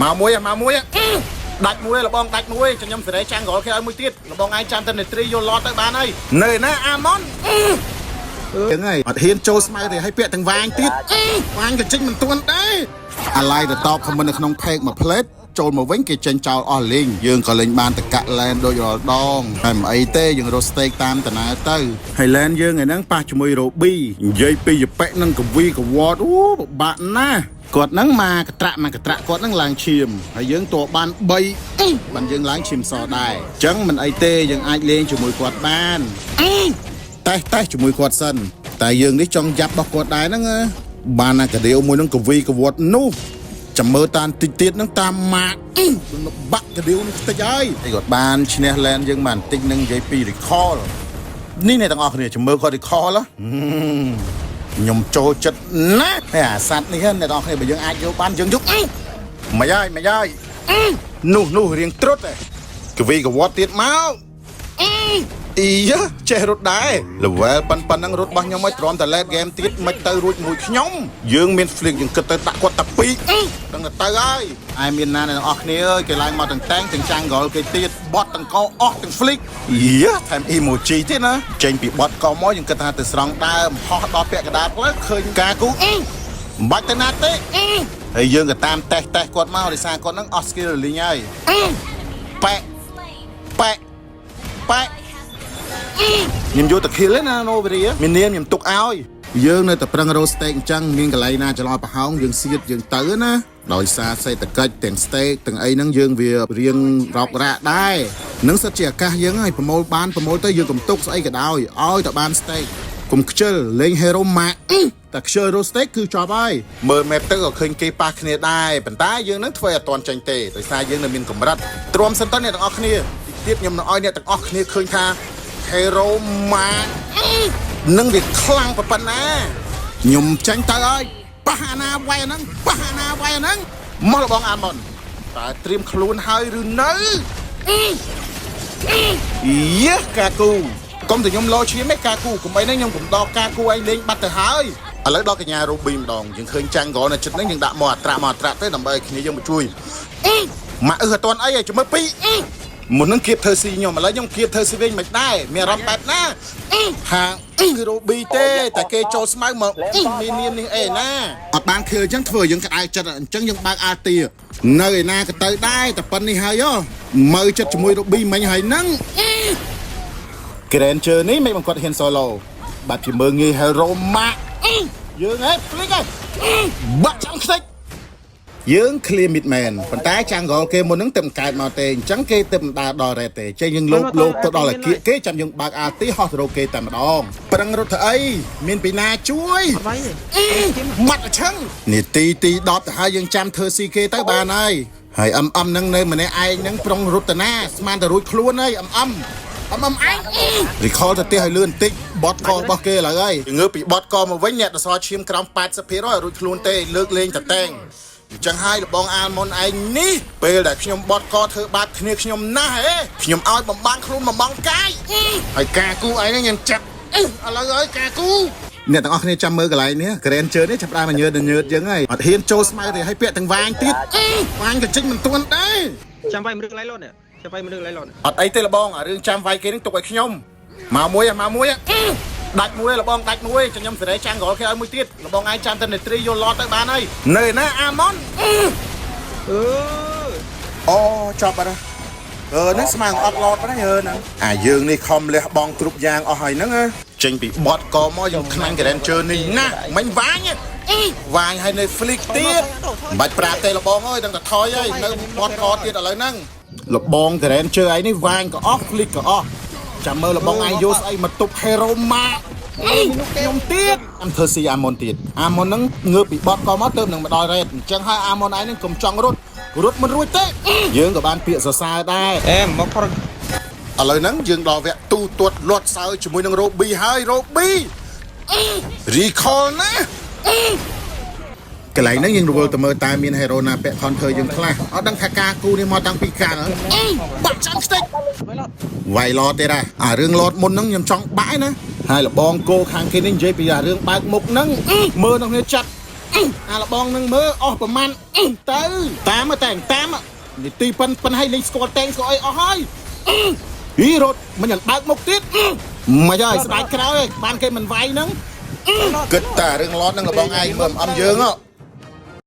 មកមួយមកមួយដាច់មួយលបងដាច់មួយខ្ញុំសេរីចាំងក្រោយគេឲ្យមួយទៀតលបងឯងចាំតែនេត្រីយកឡតទៅបានហើយនៅណាអាម៉ុនចឹងហើយអត់ហ៊ានចូលស្មៅទេឲ្យពាក់ទាំងវាញទៀតវាញក៏ចេញមិនទាន់ដែរអាឡៃទៅតបខមមិននៅក្នុងផេកមួយផ្លេតចូលមកវិញគេចេញចោលអស់លេងយើងក៏លេងបានតកាក់ឡែនដូចរាល់ដងហើយមិនអីទេយើងរកស្តេកតាមតាណាទៅហើយឡែនយើងឯហ្នឹងប៉ះជាមួយរ៉ូប៊ីនិយាយពីយប៉ិនឹងកវីកវត្តអូពិបាកណាស់គាត់ហ្នឹងមកកត្រាក់មកកត្រាក់គាត់ហ្នឹងឡើងឈាមហើយយើងតបាន3បានយើងឡើងឈាមសដែរអញ្ចឹងមិនអីទេយើងអាចលេងជាមួយគាត់បានតេះតេះជាមួយគាត់សិនតែយើងនេះចង់យ៉ាប់របស់គាត់ដែរហ្នឹងណាបានអាកាដៀវមួយហ្នឹងកវីកវត្តនោះចាំមើលតានតិចទៀតហ្នឹងតាមម៉ាកបាក់កាដៀវនេះតិចហើយគាត់បានឈ្នះឡែនយើងបានតិចហ្នឹងនិយាយពី recall នេះអ្នកទាំងអស់គ្នាចាំមើលគាត់ recall ហ៎ខ្ញុំចូលចិត្តណាស់ហើយអាសัตว์នេះអ្នកទាំងអស់គ្នាបើយើងអាចយកបានយើងយកមិនហើយមិនហើយនោះនោះរៀងត្រុតឯងកវីកវត្តទៀតមកអីយ៉ាចេះរត់ដែរ level ប៉ុនប៉ុណ្ណឹងរត់របស់ខ្ញុំឲ្យទ្រាំតែ late game ទៀតមិនទៅរួចមួយខ្ញុំយើងមាន flick យើងគិតទៅដាក់គាត់តែពីរដឹងតែទៅហើយឯមានណាអ្នកទាំងអស់គ្នាអើយគេឡើងមកទាំងតែងទាំង jungle គេទៀតបត់ទាំងកអស់ទាំង flick យ៉ាថែម emoji ទៀតណាចេញពីបត់កមកយើងគិតថាទៅស្រង់ដើមហោះដល់ពាក់កណ្ដាលផ្លូវឃើញការគូមិនបាច់ទៅណាទេហើយយើងក៏តាមតេស្តតេស្តគាត់មកដោយសារគាត់នឹងអស់ skill លីងហើយប៉ែប៉ែប៉ែខ្ញុំយកតែ kill ទេណាណូវេរីមាននាមខ្ញុំទុកឲ្យយើងនៅតែប្រឹងរោ steak អញ្ចឹងមានកន្លែងណាច្រឡោប្រហោងយើងសៀតយើងទៅណាដោយសារសេដ្ឋកិច្ចទាំង steak ទាំងអីហ្នឹងយើងវារៀងរោគរាក់ដែរនឹងសិតជាឱកាសយើងហើយប្រមូលបានប្រមូលទៅយើងកុំទុកស្អីក៏ដោយឲ្យតែបាន steak កុំខ្ជិលលេង hero ម៉ាក់តែខ្ជិលរោ steak គឺចប់ហើយមើល map ទៅក៏ឃើញគេប៉ះគ្នាដែរប៉ុន្តែយើងនឹងធ្វើឲ្យអត់ទាន់ចេញទេដោយសារយើងនៅមានកម្រិតទ្រាំសិនទៅអ្នកទាំងអស់គ្នាតិចទៀតខ្ញុំនឹងឲ្យអ្នកទាំងអស់គ្នាឃើញថា hero ម៉ាក់នឹងវាខ្លាំងប៉ុណ្ណាខ្ញុំចាញ់ទៅហើយប៉ះអាណាវាយអាហ្នឹងប៉ះអាណាវាយអាហ្នឹងមកលបងអាមុនតើត្រៀមខ្លួនហើយឬនៅយេកាគូកុំតែខ្ញុំលោឈាមឯកាគូកុំអីហ្នឹងខ្ញុំកុំដល់កាគូឯងលេងបាត់ទៅហើយឥឡូវដល់កញ្ញារូប៊ីម្ដងយើងឃើញចាំងក្រនៅចិត្តហ្នឹងយើងដាក់មកអត្រាមកអត្រាទៅដើម្បីឲ្យគ្នាយើងមកជួយម៉ាក់អឺអត់ទាន់អីឯងចាំមើលពីរមុនហ្នឹងគៀបធ្វើស៊ីខ្ញុំឥឡូវខ្ញុំគៀបធ្វើស៊ីវិញមិនដែរមានអារម្មណ៍បែបណាហាងគឺរូប៊ីទេតែគេចូលស្មៅមកមាននាមនេះអីណាអត់បានខៀលអញ្ចឹងធ្វើឲ្យយើងក្តៅចិត្តអញ្ចឹងយើងបើកអាទីនៅឯណាក៏ទៅដែរតែប៉ុណ្្នេះហើយមើលចិត្តជាមួយរូប៊ីមិញហើយហ្នឹង Granger នេះមិនបង្កត់ហ៊ាន solo បាត់ជាមើងងាយ Hero ម៉ាក់យើងហេ flick ហេបាក់ចាំខ្ទេចយើង clear mid man ប៉ុន្តែ jungle គេមុនហ្នឹងទៅមិនកើតមកទេអញ្ចឹងគេទៅមិនដើរដល់ red ទេចេះយើងលោបលោបទៅដល់អាគៀកគេចាំយើងបើក ulti ហោះទៅរកគេតែម្ដងប្រឹងរត់ទៅអីមានពីណាជួយ អត់វាយទេ ម៉ាត់អឆឹងនាទីទី10ទៅហើយយើងចាំធ្វើស៊ីគេទៅបានហើយហើយអឹមអឹមហ្នឹងនៅម្នាក់ឯងហ្នឹងប្រុងរត់ទៅណាស្មានតែរួចខ្លួនហើយអឹមអឹមអឹមអឹមឯង recall ទៅផ្ទះឲ្យលឿនបន្តិចបត់ករបស់គេឥឡូវហើយងើបពីបត់កមកវិញអ្នកទៅសល់ឈាមក្រោម80%ឲ្យរួចខ្លួនទេលើកលេងតតែងអញ្ចឹងហើយលបងអាលមុនឯងនេះពេលដែលខ្ញុំបត់កធ្វើបាបគ្នាខ្ញុំណាស់ហេខ្ញុំឲ្យបំបាំងខ្លួនបំបាំងកាយហើយការគូឯងហ្នឹងខ្ញុំចាប់ឥឡូវហើយការគូអ្នកទាំងអស់គ្នាចាំមើលកន្លែងនេះ Granger នេះចាប់ដើមមកញើតញើតយើងហើយអត់ហ៊ានចូលស្មៅទេឲ្យពាក់ទាំងវាញទៀតវាញក៏ចេញមិនទាន់ដែរ ចាំវាយមនុស្សកន្លែងលត់នេះចាំវាយមនុស្សកន្លែងលត់ អត់អីទេលបងអារឿងចាំវាយគេនឹងទុកឲ្យខ្ញុំមកមួយមកមួយដាច់មួយលបងដាច់មួយចាំខ្ញុំសេរីចាំងក្រោយគេឲ្យមួយទៀតលបងឯងចាំតែនេត្រីយកឡតទៅបានហើយនៅណាអាម៉ុន អឺ អូចប់បាត់ហើយអឺហ្នឹងស្មើអត់ឡតបាត់ហើយអឺហ្នឹងអាយើងនេះខំលះបង់គ្រប់យ៉ាងអស់ហើយហ្នឹងចេញពីបត់កមកយើងខ្លាញ់ Granger នេះណាមិញវាញវាញឲ្យនៅ flick ទៀតមិនបាច់ប្រាប់ទេលបងអើយដឹងតែថយហើយនៅបត់កទៀតឥឡូវហ្នឹងលបង Granger ឯងនេះវាញក៏អស់ flick ក៏អស់ចាំមើលលបងឯងយកស្អីមកទប់ hero ម៉ាក់ខ្ញុំទៀតអំធ្វើស៊ីអាមុនទៀតអាមុនហ្នឹងងើបពីបត់កមកទៅនឹងមកដល់រ៉េតអញ្ចឹងហើយអាមុនឯងហ្នឹងកុំចង់រត់រត់មិនរួចទេយើងក៏បានពាក្យសរសើរដែរ អេមកផុត ឥឡូវហ្នឹងយើងដល់វគ្គទូទាត់លាត់សើជាមួយនឹងរ៉ូប៊ីហើយរ៉ូប៊ី recall ណាកន្លែងហ្នឹងយើងរវល់ទៅមើលតើមាន hero ណាពាក់ counter យើងខ្លះអត់ដឹងថាការគូនេះមកតាំងពីកាលបាក់ចាំខ្ទេច វាយលត់ វាយឡតទេដែរអារឿងឡតមុនហ្នឹងខ្ញុំចង់បាក់ឯណាហើយលបងគោខាងគេនេះនិយាយពីអារឿងបើកមុខហ្នឹងមើលនឹងគ្នាចាត់ អាលបងនឹងមើលអស់ប្រមាណទៅតាមតែតាមនីតិប៉ិនប៉ិនឲ្យលេងស្គាល់តែងស្គាល់អីអស់ហើយអីរត់មិនយ៉ាងបើកមុខទៀតមិនហើយស្ដាយក្រោយបានគេមិនវាយហ្នឹងគិតតែរឿងឡតហ្នឹងលបងឯងមើលអំយើង